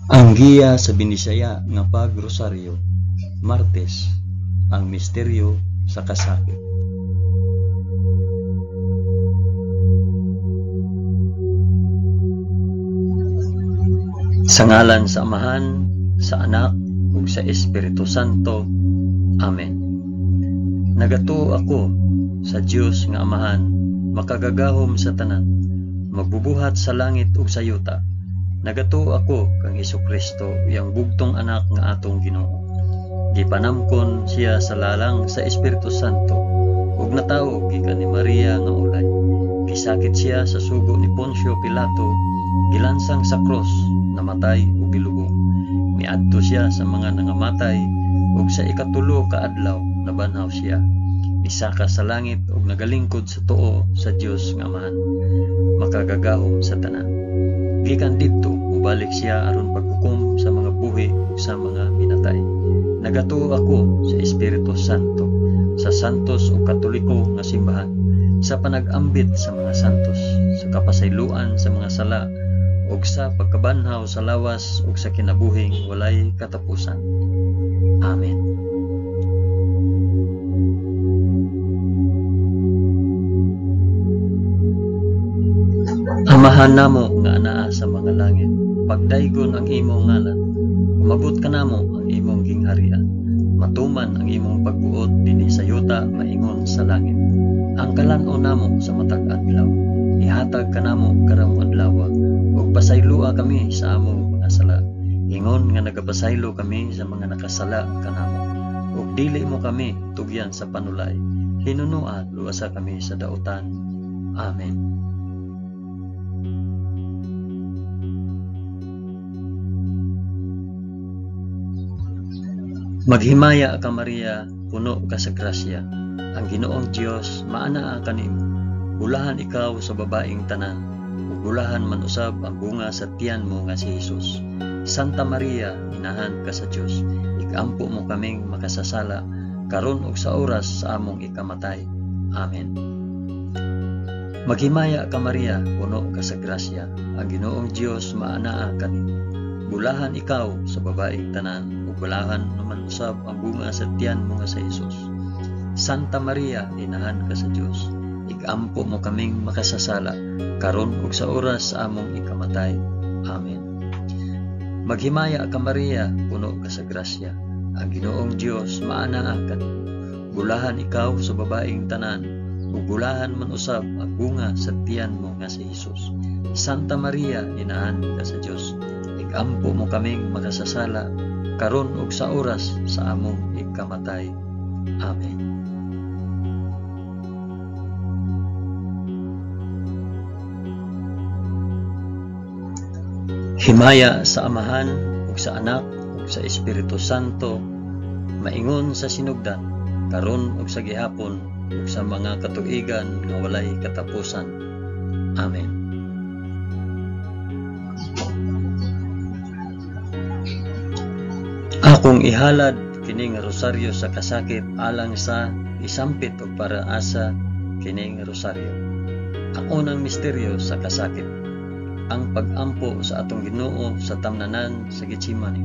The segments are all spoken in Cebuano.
Ang giya sa Binisaya nga pagrosaryo, Martes, ang misteryo sa kasakit. Sa ngalan sa Amahan, sa Anak, ug sa Espiritu Santo. Amen. Nagatuo ako sa Dios nga Amahan, makagagahom sa tanan, magbubuhat sa langit ug sa yuta. Nagatuo ako kang Hesukristo, iyang bugtong anak nga atong Ginoo. Gipanamkon siya sa lalang sa Espiritu Santo, ug natawo gikan ni Maria nga ulay. Gisakit siya sa sugo ni Poncio Pilato, gilansang sa krus, namatay ug gilubong. Miadto siya sa mga nangamatay, ug sa ikatulo ka adlaw nabanhaw siya. Misaka sa langit ug nagalingkod sa tuo sa Dios nga Amahan, makagagahom sa tanan. Gikan didto mobalik siya aron paghukom sa mga buhi ug sa mga minatay. Nagatuo ako sa Espiritu Santo, sa santos ug katoliko nga simbahan, sa panag-ambit sa mga santos, sa kapasayloan sa mga sala, ug sa pagkabanhaw sa lawas ug sa kinabuhing walay katapusan. Amen. Amahan namo nga anaa sa mga langit, pagdaygon ang imong ngalan, umabot kanamo ang imong gingharian, matuman ang imong pagbuot dinhi sa yuta maingon sa langit. Ang kalan-on namo sa matag adlaw, ihatag kanamo karong adlaw, ug pasayloa kami sa among mga sala, ingon nga nagapasaylo kami sa mga nakasala kanamo. Ug dili mo kami tugyan sa panulay, hinunua luwasa kami sa dautan. Amen. Maghimaya ka Maria, puno ka sa grasya. Ang Ginoong Dios maanaa kanimo. Bulahan ikaw sa babaeng tanan, ug bulahan man usab ang bunga sa tiyan mo nga si Hesus. Santa Maria, inahan ka sa Dios, ikampo mo kaming makasasala karon ug sa oras sa among ikamatay. Amen. Maghimaya ka Maria, puno ka sa grasya. Ang Ginoong Dios maanaa kanimo. Bulahan ikaw sa babaeng tanan, ug bulahan naman usab ang bunga sa tiyan mo nga sa Hesus. Santa Maria, inahan ka sa Dios, ikampo mo kaming makasasala, karon ug sa oras sa among ikamatay. Amen. Maghimaya ka Maria, puno ka sa grasya. Ang Ginoong Dios maanaa kanimo. Bulahan ikaw sa babaeng tanan, ug bulahan man usab ang bunga sa tiyan mo nga si Hesus. Santa Maria, inahan ka sa Dios, ikampo mo kaming makasasala, karon ug sa oras sa among ikamatay. Amen. Himaya sa Amahan ug sa Anak ug sa Espiritu Santo, maingon sa sinugdan, karon ug sa gihapon ug sa mga katuigan nga walay katapusan. Amen. Akong ihalad kining rosaryo sa kasakit alang sa isampit og para asa kining rosaryo. Ang unang misteryo sa kasakit, ang pag-ampo sa atong Ginoo sa tamnanan sa Getsemani.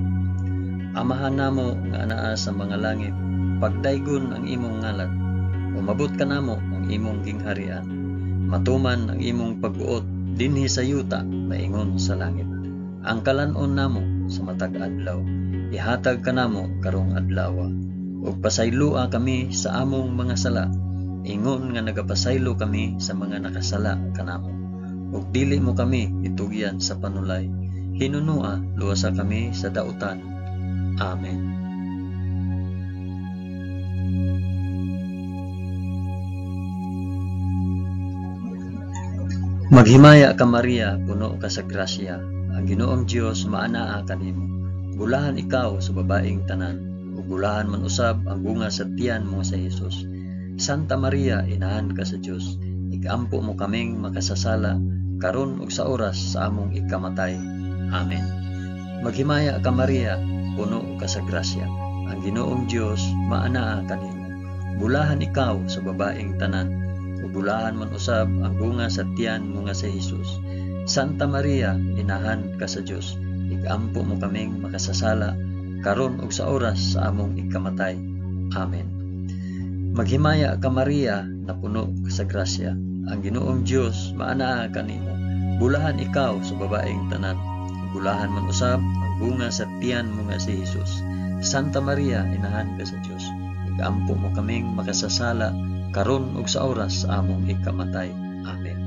Amahan namo nga anaa sa mga langit, pagdaygon ang imong ngalan, umabot kanamo ang imong gingharian, matuman ang imong pagbuot dinhi sa yuta maingon sa langit. Ang kalan-on namo sa matag adlaw, ihatag kanamo karong adlaw, ug pasayloa kami sa among mga sala, ingon nga nagapasaylo kami sa mga nakasala kanamo. Ug dili mo kami itugyan sa panulay, hinunua luwasa kami sa dautan. Amen. Maghimaya ka Maria, puno ka sa grasya. Ang Ginoong Dios maanaa kanimo. Bulahan ikaw sa babaeng tanan, ug bulahan man usab ang bunga sa tiyan mo sa Hesus. Santa Maria, inahan ka sa Dios, ikampo mo kaming makasasala, karon ug sa oras sa among ikamatay. Amen. Maghimaya ka Maria, puno ka sa grasya. Ang Ginoong Dios maanaa kanimo. Bulahan ikaw sa babaeng tanan, ug bulahan man usab ang bunga sa tiyan mo nga sa Hesus. Santa Maria, inahan ka sa Dios, Igampo mo kaming makasasala, karon ug sa oras sa among ikamatay. Amen. Maghimaya ka Maria, napuno ka sa grasya. Ang Ginoong Dios maanaa kanimo. Bulahan ikaw sa babaeng tanan. Bulahan man usab ang bunga sa tiyan mo nga si Jesus. Santa Maria, inahan ka sa Dios. Igampo mo kaming makasasala, karon ug sa oras sa among ikamatay. Amen.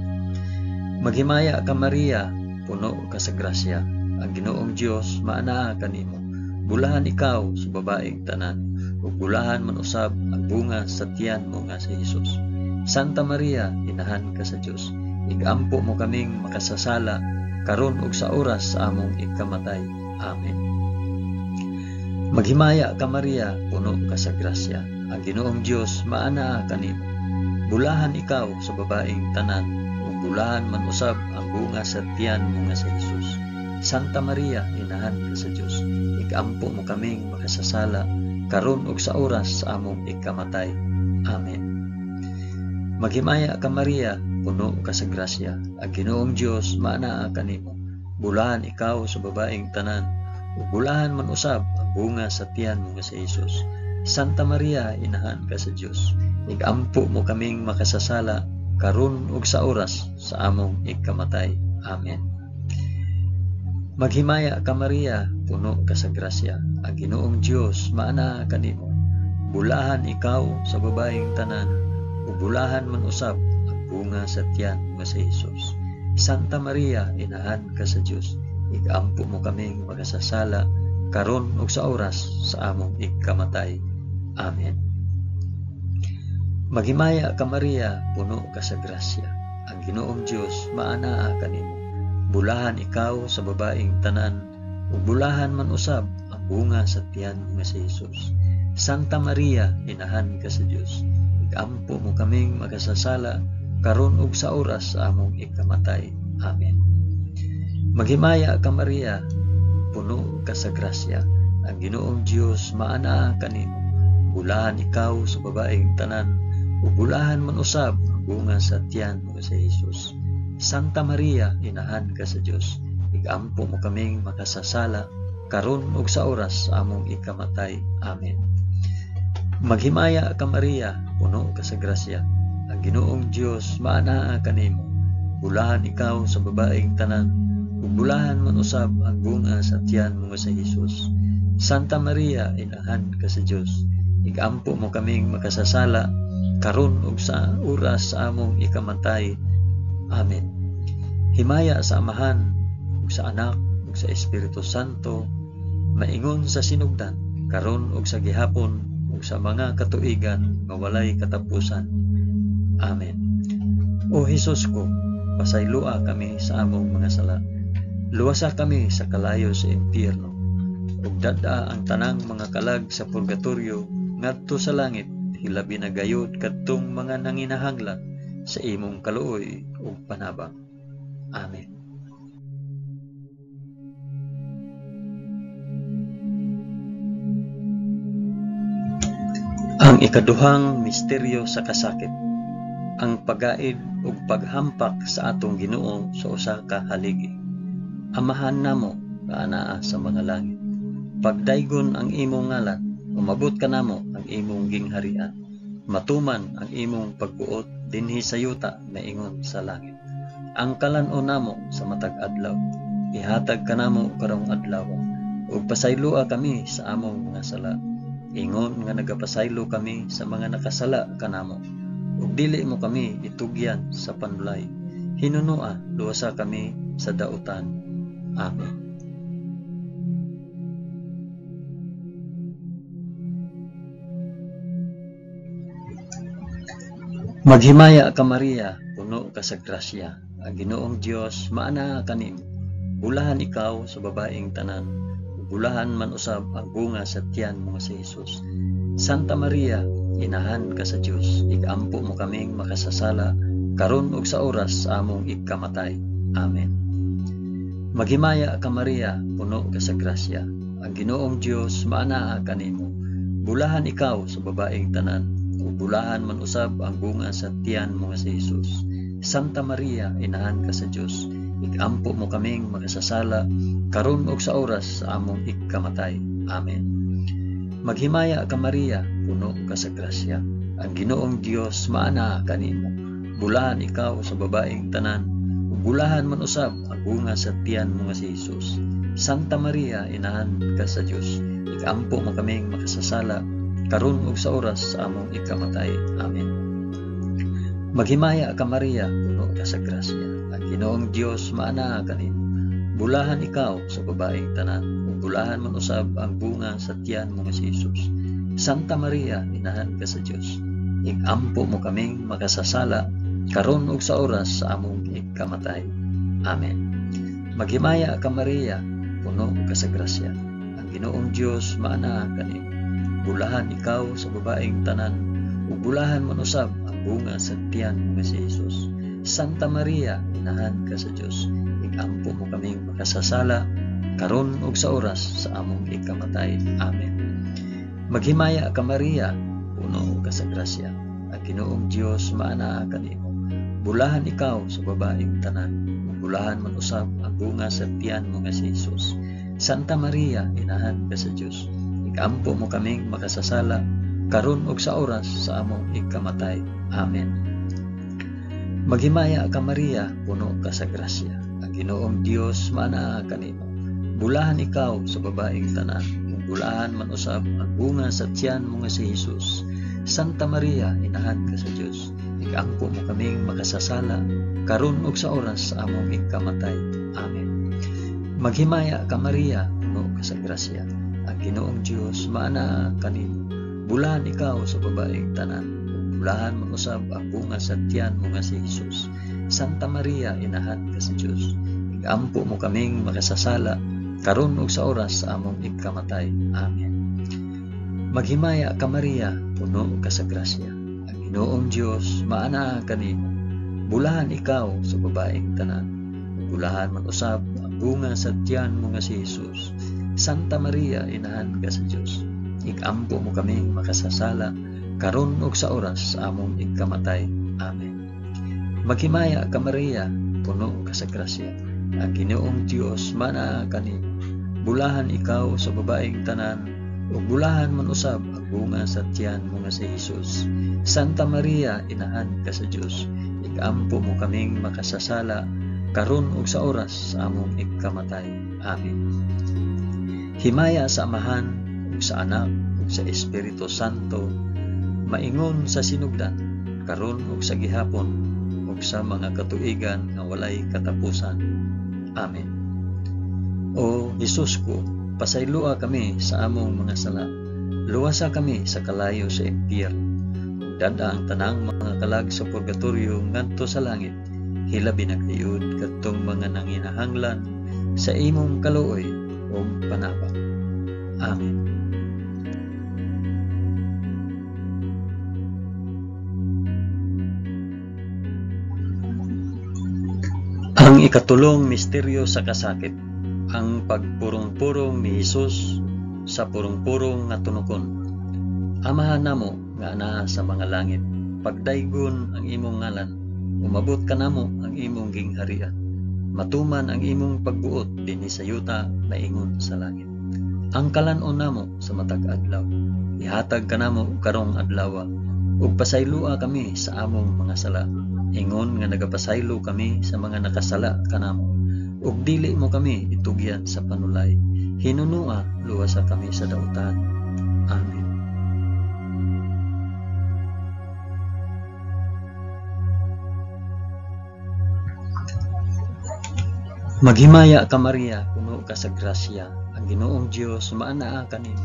Maghimaya ka Maria, puno ka sa grasya. Ang Ginoong Dios maanaa kanimo. Bulahan ikaw sa babaeng tanan, ug bulahan man usab ang bunga sa tiyan mo nga si Jesus. Santa Maria, inahan ka sa Dios. Igampo mo kaming makasasala, karon ug sa oras sa among ikamatay. Amen. Maghimaya ka Maria, puno ka sa grasya. Ang Ginoong Dios maanaa kanimo. Bulahan ikaw sa babaeng tanan, ug bulahan man usab ang bunga sa tiyan mo nga si Jesus. Santa Maria, inahan ka sa Dios. Igampo mo kaming makasasala, karon ug sa oras sa among ikamatay. Amen. Maghimaya ka Maria, puno ka sa grasya. Ang Ginoong Dios maanaa kanimo. Bulahan ikaw sa babaeng tanan, ug bulahan man usab ang bunga sa tiyan mo nga si Jesus. Santa Maria, inahan ka sa Dios. Igampo mo kaming makasasala, karon ug sa oras sa among ikamatay. Amen. Maghimaya ka Maria, puno ka sa grasya. Ang Ginoong Dios maanaa kanimo. Bulahan ikaw sa babaeng tanan, ug bulahan man usab ang bunga sa tiyan mo si Jesus. Santa Maria, inahan ka sa Dios. Igampo mo kaming makasasala, karon ug sa oras sa among ikamatay. Amen. Maghimaya ka Maria, puno ka sa grasya. Ang Ginoong Dios maanaa kanimo. Bulahan ikaw sa babaeng tanan, ug bulahan man usab ang bunga sa tiyan mo nga si Jesus. Santa Maria, inahan ka sa Dios. Igampo mo kaming makasasala, karon ug sa oras sa among ikamatay. Amen. Maghimaya ka Maria, puno ka sa grasya. Ang Ginoong Dios maanaa kanimo. Bulahan ikaw sa babaeng tanan, ug bulahan man usab ang bunga sa tiyan mo nga si Jesus. Santa Maria, inahan ka sa Dios. Igampo mo kaming makasasala, karon ug sa oras sa among ikamatay. Amen. Maghimaya ka Maria, puno ka sa grasya. Ang Ginoong Dios maanaa kanimo. Bulahan ikaw sa babaeng tanan, ug bulahan man usab ang bunga sa tiyan mo nga si Jesus. Santa Maria, inahan ka sa Dios. Igampo mo kaming makasasala, karon ug sa oras sa among ikamatay. Amen. Himaya sa Amahan, ug sa Anak, ug sa Espiritu Santo, maingon sa sinugdan, karon ug sa gihapon, ug sa mga katuigan nga walay katapusan. Amen. O Hesus ko, pasayloa kami sa among mga sala. Luwasa kami sa kalayo sa impyerno, ug dad-a ang tanang mga kalag sa purgatorio ngadto sa langit, hilabi na gayud kadtong mga nanginahanglan sa imong kaluoy ug panabang. Amen. Ang ikaduhang misteryo sa kasakit, ang pagaid ug paghampak sa atong Ginoo sa usa ka haligi. Amahan namo nga anaa sa mga langit. Pagdaygon ang imong ngalan, umabot kanamo ang imong gingharian. Matuman ang imong pagbuot dinhi sa yuta maingon sa langit. Ang kalan-on namo sa matag adlaw, ihatag kanamo karong adlaw, ug pasayloa kami sa among mga sala, ingon nga nagapasaylo kami sa mga nakasala kanamo. Ug dili mo kami itugyan sa panulay, hinunoa luwasa kami sa dautan. Amen. Maghimaya ka Maria, puno ka sa grasya. Ang Ginoong Dios maanaa kanimo. Bulahan ikaw sa babaeng tanan, bulahan man usab ang bunga sa tiyan mo nga si Jesus. Santa Maria, inahan ka sa Dios, igampo mo kaming makasasala, karon ug sa oras sa among ikamatay. Amen. Maghimaya ka Maria, puno ka sa grasya. Ang Ginoong Dios maanaa kanimo. Bulahan ikaw sa babaeng tanan, ug bulahan man usab ang bunga sa tiyan mo nga si Jesus. Santa Maria, inahan ka sa Dios, Ikampo mo kaming makasasala, karon ug sa oras sa among ikamatay. Amen. Maghimaya ka Maria, puno ka sa grasya. Ang Ginoong Dios maanaa kanimo. Bulahan ikaw sa babaeng tanan, ug bulahan man usab ang bunga sa tiyan mo nga si Jesus. Santa Maria, inahan ka sa Dios, ikampo mo kaming makasasala, karon ug sa oras sa among ikamatay. Amen. Maghimaya ka Maria, puno ka sa grasya. Ang Ginoong Dios maanaa kanimo. Bulahan ikaw sa babaeng tanan, ug bulahan man usab ang bunga sa tiyan mo nga si Jesus. Santa Maria, inahan ka sa Dios, ikampo mo kaming makasasala, karon ug sa oras sa among ikamatay. Amen. Maghimaya ka Maria, puno ka sa grasya. Ang Ginoong Dios maanaa kanimo. Bulahan ikaw sa babaeng tanan, ug bulahan man usab ang bunga sa tiyan mo nga si Jesus. Santa Maria, inahan ka sa Dios, ikampo mo kaming makasasala, karon ug sa oras sa among ikamatay. Amen. Maghimaya ka Maria, puno ka sa grasya. Ang Ginoong Dios maanaa kanimo. Bulahan ikaw sa babaeng tanan, ug bulahan man usab ang bunga sa tiyan mo nga si Jesus. Santa Maria, inahan ka sa Dios, ikampo mo kaming makasasala, karon ug sa oras sa among ikamatay. Amen. Maghimaya ka Maria, puno ka sa grasya. Ang Ginoong Dios maanaa kanimo. Bulahan ikaw sa babaeng tanan, ug bulahan man usab ang bunga sa tiyan mo nga si Jesus. Santa Maria, inahan ka sa Dios, ikampo mo kaming makasasala, karon ug sa oras sa among ikamatay. Amen. Maghimaya ka Maria, puno ka sa grasya. Ang Ginoong Dios maanaa kanimo. Bulahan ikaw sa babaeng tanan, ug bulahan man usab ang bunga sa tiyan mo nga si Jesus. Santa Maria, inahan ka sa Dios, ikampo mo kaming makasasala, karon ug sa oras sa among ikamatay. Amen. Maghimaya ka Maria, puno ka sa grasya. Ang Ginoong Dios maanaa kanimo. Bulahan ikaw sa babaeng tanan, ug bulahan man usab ang bunga sa tiyan mo nga si Jesus. Santa Maria, inahan ka sa Dios, ikampo mo kaming makasasala, karon ug sa oras sa among ikamatay. Amen. Maghimaya ka Maria, puno ka sa grasya. Ang Ginoong Dios maanaa kanimo. Bulahan ikaw sa babaeng tanan, ug bulahan man usab ang bunga sa tiyan mo nga si Jesus. Santa Maria, inahan ka sa Dios, ikampo mo kaming makasasala, karon ug sa oras sa among ikamatay. Amen. Himaya sa Amahan, ug sa Anak, ug sa Espiritu Santo, maingon sa sinugdan, karon ug sa gihapon, ug sa mga katuigan nga walay katapusan. Amen. O Jesus ko, pasayloa kami sa among mga sala. Luwasa kami sa kalayo sa impyerno. Ug dad-a ang tanang mga kalag sa purgatorio ngadto sa langit. Hilabi na gayud kadtong mga nanginahanglan sa imong kaluoy ug panabang. Amen. Ang ikatulong misteryo sa kasakit, ang pagpurong-purong ni Hesus sa purong-purong nga tunokon. Amahan namo nga anaa sa mga langit, pagdaygon ang imong ngalan, umabot kanamo ang imong gingharian. Matuman ang imong pagbuot dinhi sa yuta maingon sa langit. Ang kalan-on namo sa matag adlaw, ihatag kanamo karong adlawa, ug pasayloa kami sa among mga sala, ingon nga nagapasaylo kami sa mga nakasala kanamo. Ug dili mo kami itugyan sa panulay, hinunua luwasa kami sa dautan. Amen. Maghimaya ka Maria, puno ka sa grasya, ang Ginoong Dios maanaa kanimo.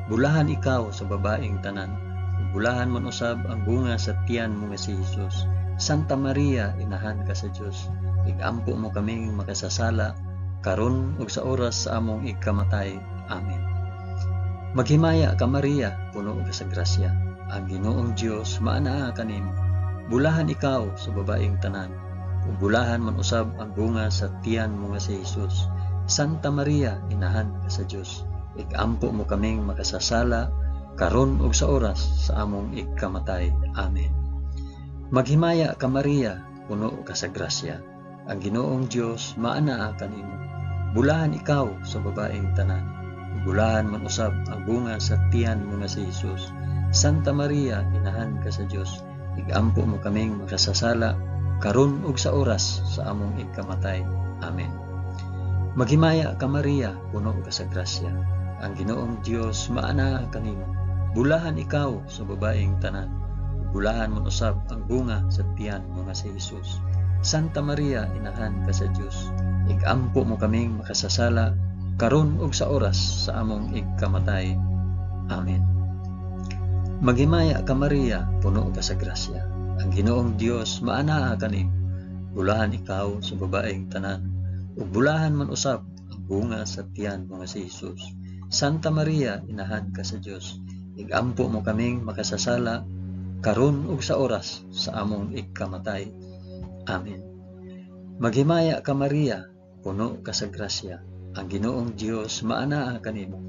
Bulahan ikaw sa babaeng tanan, ug bulahan man usab ang bunga sa tiyan mo nga si Jesus. Santa Maria, inahan ka sa Dios, ikampo mo kaming makasasala, karon ug sa oras sa among ikamatay. Amen. Maghimaya ka Maria, puno ka sa grasya, ang Ginoong Dios maanaa kanimo. Bulahan ikaw sa babaeng tanan, ug bulahan man usab ang bunga sa tiyan mo nga si Jesus. Santa Maria, inahan ka sa Dios, ikampo mo kaming makasasala, karon ug sa oras sa among ikamatay. Amen. Maghimaya ka Maria, puno ka sa grasya, Ang Ginoong Dios maanaa kanimo. Bulahan ikaw sa babaeng tanan. Bulahan man usab ang bunga sa tiyan mo nga si Hesus. Santa Maria, inahan ka sa Dios, igampo mo kaming makasasala karon ug sa oras sa among ikamatay. Amen. Maghimaya ka Maria, puno ka sa grasya. Ang Ginoong Dios maanaa kanimo. Bulahan ikaw sa babaeng tanan. Bulahan man usab ang bunga sa tiyan mo nga si Hesus. Santa Maria, inahan ka sa Dios, igampo mo kaming makasasala karon ug sa oras sa among igkamatay. Amen. Maghimaya ka Maria, puno ka sa grasya. Ang Ginoong Dios maanaa kanimo. Bulahan ikaw sa babaeng tanan, ug bulahan man usab ang bunga sa tiyan mo nga si Hesus. Santa Maria, inahan ka sa Dios, igampo mo kaming makasasala karon ug sa oras sa among igkamatay. Amen. Maghimaya ka Maria, puno ka sa grasya. Ang Ginoong Dios maanaa kanimo.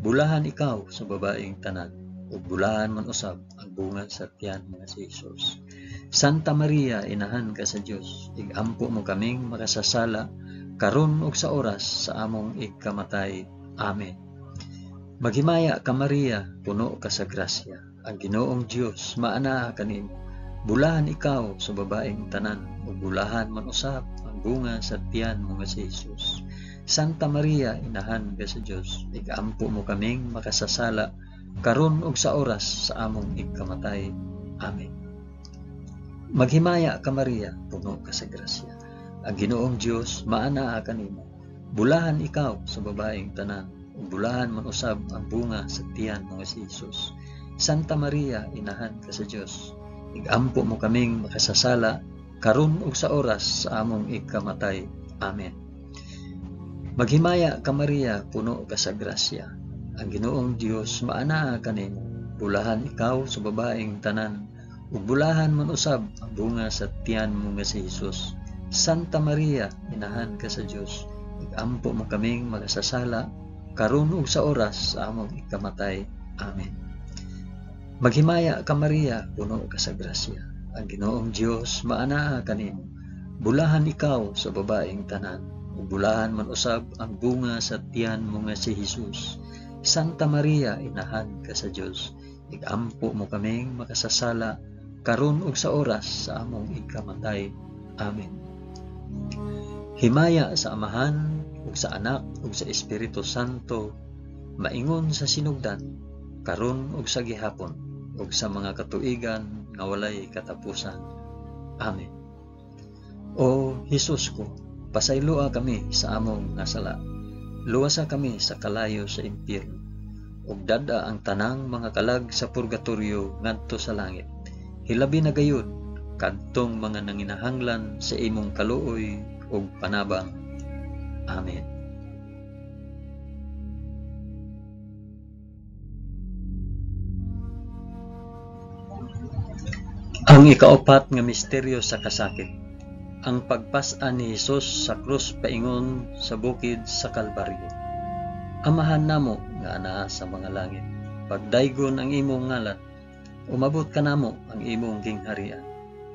Bulahan ikaw sa babaeng tanan, ug bulahan man usab ang bunga sa tiyan mo nga si Hesus. Santa Maria, inahan ka sa Dios, igampo mo kaming makasasala karon ug sa oras sa among igkamatay. Amen. Maghimaya ka Maria, puno ka sa grasya. Ang Ginoong Dios maanaa kanimo. Bulahan ikaw sa babaeng tanan, ug bulahan man usab ang bunga sa tiyan mo nga si Hesus. Santa Maria, inahan ka sa Dios, igampo mo kaming makasasala karon ug sa oras sa among igkamatay. Amen. Maghimaya ka Maria, puno ka sa grasya. Ang Ginoong Dios maanaa kanimo. Bulahan ikaw sa babaeng tanan, ug bulahan man usab ang bunga sa tiyan mo nga si Hesus. Santa Maria, inahan ka sa Dios, igampo mo kaming makasasala karon ug sa oras sa among igkamatay. Amen. Maghimaya ka Maria, puno ka sa grasya. Ang Ginoong Dios maanaa kanimo. Bulahan ikaw sa babaeng tanan, ug bulahan man usab ang bunga sa tiyan mo nga si Hesus. Santa Maria, inahan ka sa Dios, igampo mo kaming makasasala karon ug sa oras sa among ikamatay. Amen. Maghimaya ka Maria, puno ka sa grasya. Ang Ginoong Dios maanaa kanimo. Bulahan ikaw sa babaeng tanan, ug bulahan man usab ang bunga sa tiyan mo nga si Hesus. Santa Maria, inahan ka sa Dios, igampo mo kaming makasasala karon ug sa oras sa among ikamatay. Amen. Himaya sa Amahan ug sa Anak ug sa Espiritu Santo, maingon sa sinugdan, karon ug sa gihapon, ug sa mga katuigan nga walay katapusan. Amen. O Hesus ko, pasayloa kami sa among nga sala. Luwasa kami sa kalayo sa impyerno, ug dad-a ang tanang mga kalag sa purgatorio ngadto sa langit. Hilabi na gayud kadtong mga nanginahanglan sa imong kaluoy ug panabang. Amen. Ang ikaapat nga misteryo sa kasakit, ang pagpas-an ni Hesus sa krus paingon sa bukid sa Kalbaryo. Amahan namo nga anaa sa mga langit, pagdaygon ang imong ngalan, umabot kanamo ang imong gingharian,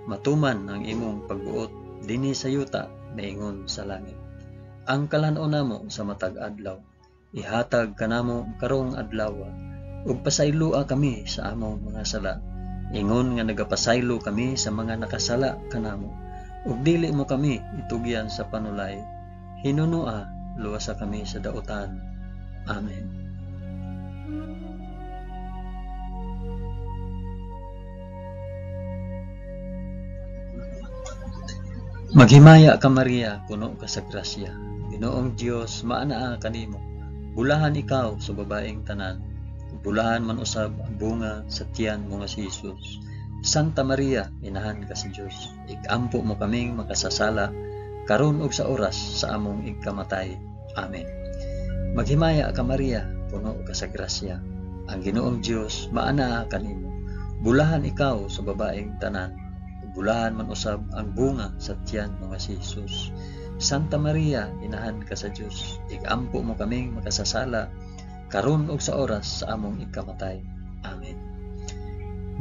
matuman ang imong pagbuot dinhi sa yuta maingon sa langit. Ang kalan-on namo sa matag adlaw, ihatag kanamo karong adlaw, ug pasayloa kami sa among mga sala, ingon nga nagapasaylo kami sa mga nakasala kanamo, ug dili mo kami itugyan sa panulay, hinunoa luwasa kami sa dautan. Amen. Maghimaya ka Maria, puno ka sa grasya. Ginoong Dios, maanaa kanimo. Bulahan ikaw sa babaeng tanan, bulahan man usab ang bunga sa tiyan mo nga si Hesus. Santa Maria, inahan ka sa Dios, ikampo mo kaming makasasala karon ug sa oras sa among igkamatay. Amen. Maghimaya ka Maria, puno ka sa grasya. Ang Ginoong Dios, maanaa kanimo. Bulahan ikaw sa babaeng tanan, bulahan man usab ang bunga sa tiyan mo nga si Hesus. Santa Maria, inahan ka sa Dios, ikampo mo kaming makasasala karon ug sa oras sa among ikamatay. Amen.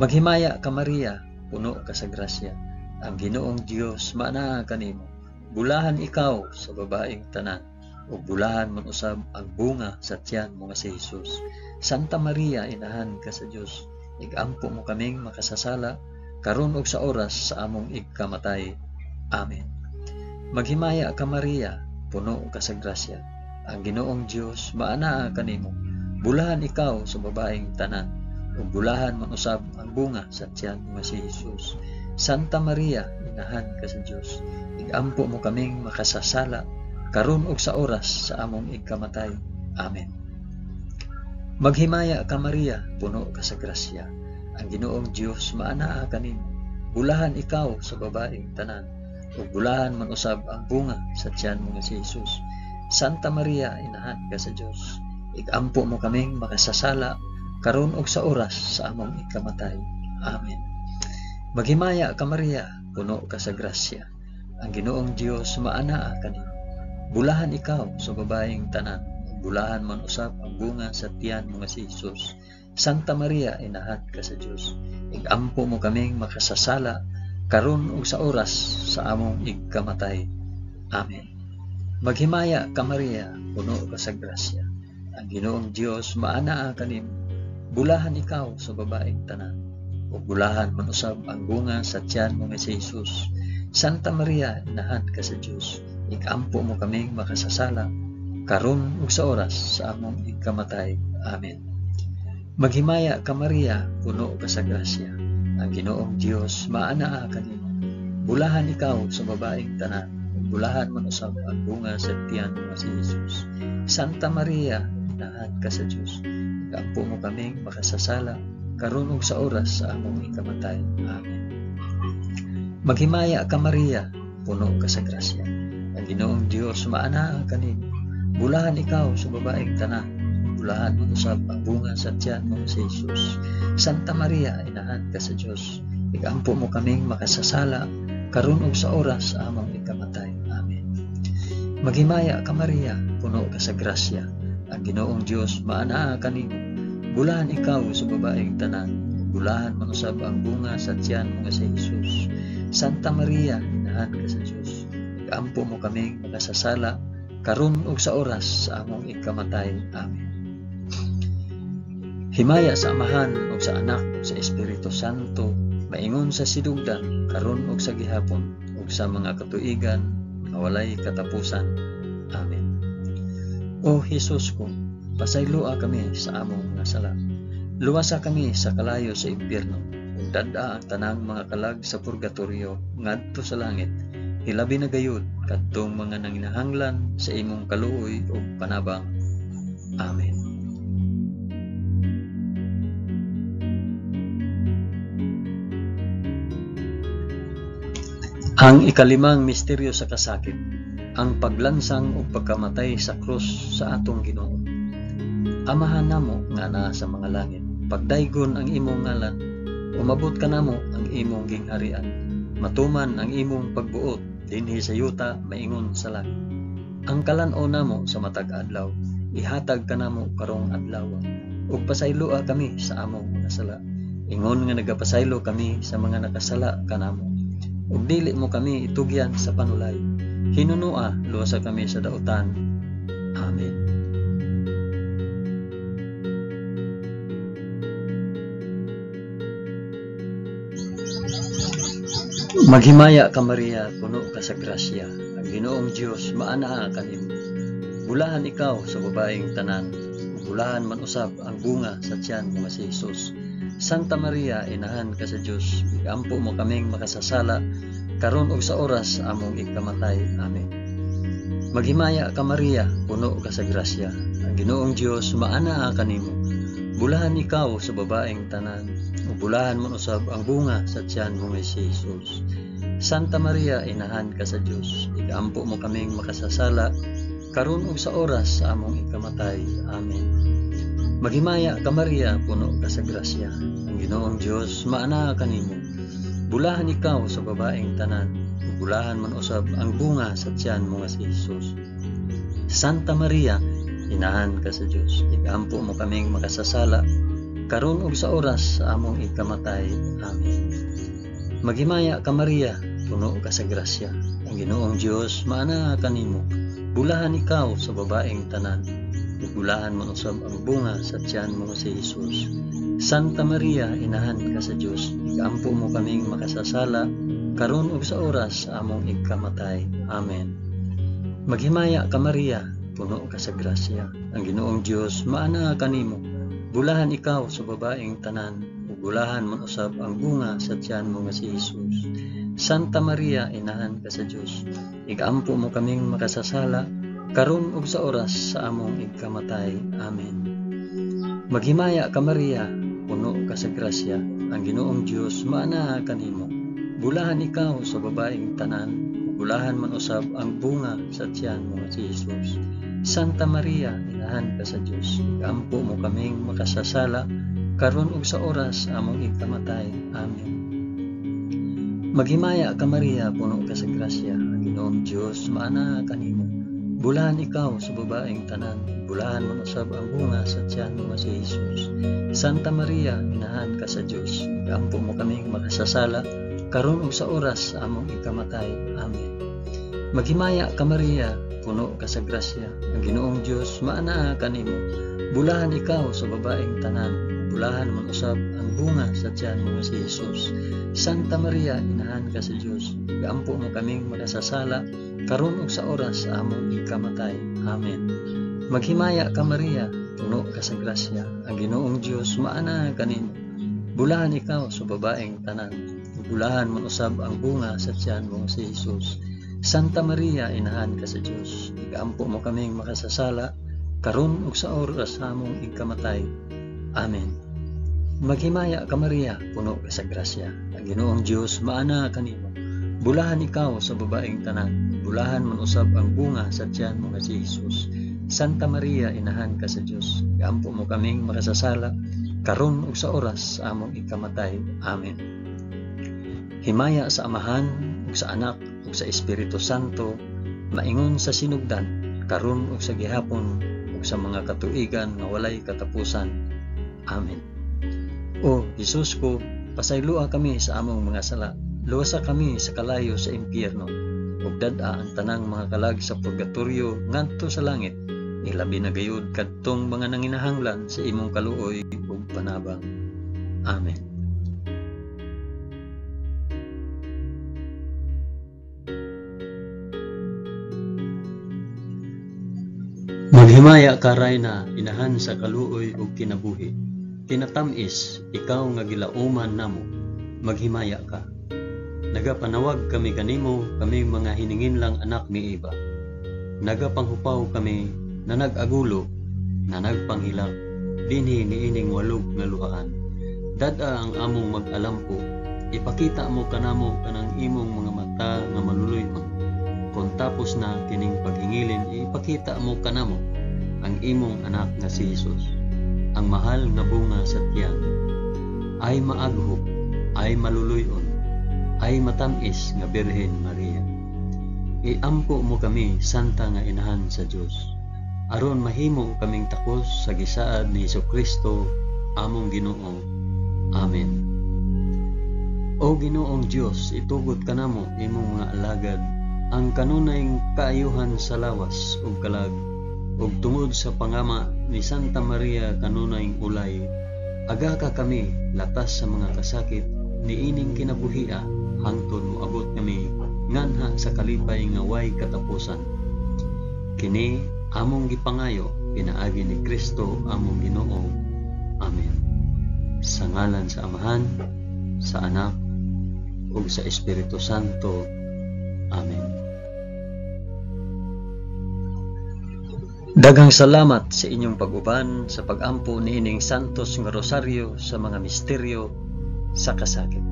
Maghimaya ka Maria, puno ka sa grasya. Ang Ginoong Dios maanaa kanimo. Bulahan ikaw sa babaeng tanan, ug bulahan man usab ang bunga sa tiyan mo nga si Jesus. Santa Maria, inahan ka sa Dios, igampo mo kaming makasasala, karon ug sa oras sa among igkamatay. Amen. Maghimaya ka Maria, puno ka sa grasya. Ang Ginoong Dios maanaa kanimo. Bulahan ikaw sa babaeng tanan, ug bulahan man usab ang bunga sa tiyan mo nga si Jesus. Santa Maria, inahan ka sa Dios, igampo mo kaming makasasala, karon ug sa oras sa among igkamatay. Amen. Maghimaya ka Maria, puno ka sa grasya. Ang Ginoong Dios maanaa kanimo. Bulahan ikaw sa babaeng tanan, ug bulahan man usab ang bunga sa tiyan mo nga si Jesus. Santa Maria, inahan ka sa Dios, igampo mo kaming makasasala, karon ug sa oras sa among ikamatay. Amen. Maghimaya ka Maria, puno ka sa grasya. Ang Ginoong Dios maanaa kanimo. Bulahan ikaw sa babaeng tanan, ug bulahan man usab ang bunga sa tiyan mo nga si Jesus. Santa Maria, inahan ka sa Dios, igampo mo kaming makasasala, karon ug sa oras sa among igkamatay. Amen. Maghimaya ka Maria, puno ka sa grasya. Ang Ginoong Dios maanaa kanimo. Bulahan ikaw sa babaeng tanan, ug bulahan man usab ang bunga sa tiyan mo nga si Jesus. Santa Maria, inahan ka sa Dios, igampo mo kaming makasasala, karon ug sa oras sa among igkamatay. Amen. Maghimaya ka Maria, puno ka sa grasya. Ang Ginoong Dios maanaa kanimo. Bulahan ikaw sa babaeng tanan, ug bulahan man usab ang bunga sa tiyan mo nga si Jesus. Santa Maria, inahan ka sa Dios, igampo mo kaming makasasala, karon ug sa oras sa among ikamatay. Amen. Maghimaya ka Maria, puno ka sa grasya. Ang Ginoong Dios maanaa kanimo. Bulahan ikaw sa babaeng tanan, bulahan man usab ang bunga sa tiyan mo si Jesus. Santa Maria, inahan ka sa Dios, igampo mo kaming makasasala, karon ug sa oras sa among ikamatay. Amen. Maghimaya ka Maria, puno ka sa grasya. Ang Ginoong Dios maanaa kanimo. Bulahan ikaw sa babaeng tanan, bulahan man usab ang bunga sa tiyan mo nga si Jesus. Santa Maria, inahan ka sa Dios, igampo mo kaming makasasala, karon ug sa oras sa among ikamatay. Amen. Himaya sa Amahan ug sa Anak ug sa Espiritu Santo, maingon sa sidugdan, karon ug sa gihapon, ug sa mga katuigan nga walay katapusan. Amen. O Hesus ko, pasayloa kami sa among mga sala. Luwasa kami sa kalayo sa impyerno, ug dad-a ang tanang mga kalag sa purgatorio ngadto sa langit. Hilabi na gayud kadtong mga nanginahanglan sa imong kaluoy ug panabang. Amen. Ang ikalimang misteryo sa kasakit, ang paglansang ug pagkamatay sa krus sa atong Ginoo. Amahan namo nga naa sa mga langit, pagdaygon ang imong ngalan, umabot kanamo ang imong gingharian, matuman ang imong pagbuot dinhi sa yuta maingon sa langit. Ang kalan-on namo sa matag adlaw, ihatag kanamo karong adlaw, ug pasayloa kami sa among mga sala, ingon nga nagapasaylo kami sa mga nakasala kanamo. Ug dili mo kami itugyan sa panulay, hinunua luwasa kami sa dautan. Amen. Maghimaya ka Maria, puno ka sa grasya. Ang Ginoong Dios maanaa kanimo. Bulahan ikaw sa babaeng tanan, bulahan man usab ang bunga sa tiyan mo nga si Jesus. Santa Maria, inahan ka sa Dios, igampo mo kaming makasasala, karon ug sa oras sa among ikamatay. Amen. Maghimaya ka Maria, puno ka sa grasya. Ang Ginoong Dios maanaa kanimo. Bulahan ikaw sa babaeng tanan, ug bulahan man usab ang bunga sa tiyan mo nga si Jesus. Santa Maria, inahan ka sa Dios, igampo mo kaming makasasala, karon ug sa oras sa among ikamatay. Amen. Maghimaya ka Maria, puno ka sa grasya. Ang Ginoong Dios maanaa kanimo. Bulahan ikaw sa babaeng tanan, ug bulahan man usab ang bunga sa tiyan mo nga si Jesus. Santa Maria, inahan ka sa Dios, igampo mo kaming makasasala, karon ug sa oras sa among ikamatay. Amen. Maghimaya ka Maria, puno ka sa grasya. Ang Ginoong Dios maanaa kanimo. Bulahan ikaw sa babaeng tanan, ug bulahan man usab ang bunga sa tiyan mo nga si Hesus. Santa Maria, inahan ka sa Dios, ikampo mo kaming makasasala karon ug sa oras sa among ikamatay. Amen. Maghimaya ka Maria, puno ka sa grasya. Ang Ginoong Dios maanaa kanimo. Bulahan ikaw sa babaeng tanan, ug bulahan man usab ang bunga sa tiyan mo nga si Hesus. Santa Maria, inahan ka sa Dios, ikampo mo kaming makasasala karon ug sa oras sa among ikamatay. Amen. Maghimaya ka Maria, puno ka sa grasya. Ang Ginoong Dios maanaa kanimo. Bulahan ikaw sa babaeng tanan, ug bulahan man usab ang bunga sa tiyan mo nga si Hesus. Santa Maria, inahan ka sa Dios, ikampo mo kaming makasasala karon ug sa oras sa among ikamatay. Amen. Maghimaya ka Maria, puno ka sa grasya. Ang Ginoong Dios maanaa kanimo. Bulahan ikaw sa babaeng tanan, bulahan man usab ang bunga sa tiyan mo nga si Hesus. Santa Maria, inahan ka sa Dios, ikampo mo kaming makasasala karon ug sa oras sa among ikamatay. Amen. Maghimaya ka Maria, puno ka sa grasya. Ang Ginoong Dios maanaa kanimo. Bulahan ikaw sa babaeng tanan, bulahan man usab ang bunga sa tiyan mo nga si Hesus. Santa Maria, inahan ka sa Dios, ikampo mo kaming makasasala karon ug sa oras sa among ikamatay. Amen. Maghimaya ka Maria, puno ka sa grasya. Ang Ginoong Dios maanaa kanimo. Bulahan ikaw sa babaeng tanan, bulahan man usab ang bunga sa tiyan mo nga si Hesus. Santa Maria, inahan ka sa Dios, ikampo mo kaming makasasala karon ug sa oras sa among ikamatay. Amen. Maghimaya ka Maria, puno ka sa grasya. Ang Ginoong Dios maanaa kanimo. Bulahan ikaw sa babaeng tanan, bulahan man usab ang bunga sa tiyan mo nga si Hesus. Santa Maria, inahan ka sa Dios, ikampo mo kaming makasasala karon ug sa oras sa among ikamatay. Amen. Himaya sa Amahan ug sa Anak ug sa Espiritu Santo, maingon sa sinugdan, karon ug sa gihapon ug sa mga katuigan nga walay katapusan. Amen. O Hesus ko, pasayloa kami sa among mga sala, luwasa kami sa kalayo sa impyerno, ug dad-a ang tanang mga kalag sa purgatorio ngadto sa langit, ilabi na gayud kadtong mga nanginahanglan sa imong kaluoy ug panabang. Amen. Maghimaya ka Rayna, inahan sa kaluoy ug kinabuhi. Kinatamis, ikaw nga gilauman namo, maghimaya ka. Nagapanawag kami kanimo, kami mga hininginlang anak ni Eva. Nagapanghupaw kami na nag-agulo, na nagpanghilak, dinhi niining walog nga luhaan. Dad-a ang among mag-alampo, ipakita mo kanamo kanang imong mga mata nga maluluy-on. Kung tapos na kining paghingilin, ipakita mo kanamo ang imong anak nga si Hesus, ang mahal nga bunga sa tiyan. Ay maaghop, ay maluluy-on, ay matamis nga Birhen Maria. Iampo mo kami, Santa nga Inahan sa Dios, aron mahimo kaming takos sa gisaad ni Hesukristo among Ginoo. Amen. O Ginoong Dios, itugot kanamo imong mga alagad ang kanunay kaayuhan sa lawas ug kalag, ug tungod sa pangama ni Santa Maria kanunay ulay, aga ka kami latas sa mga kasakit niining kinabuhia hangtod moabot kami nganha sa kalipay nga way katapusan. Kini among gipangayo pinaagi ni Kristo among Ginoo. Amen. Sa ngalan sa Amahan, sa Anak, ug sa Espiritu Santo. Amen. Daghang salamat sa inyong pag-uban sa pag-ampo niining Santos nga Rosaryo sa mga misteryo sa kasakit.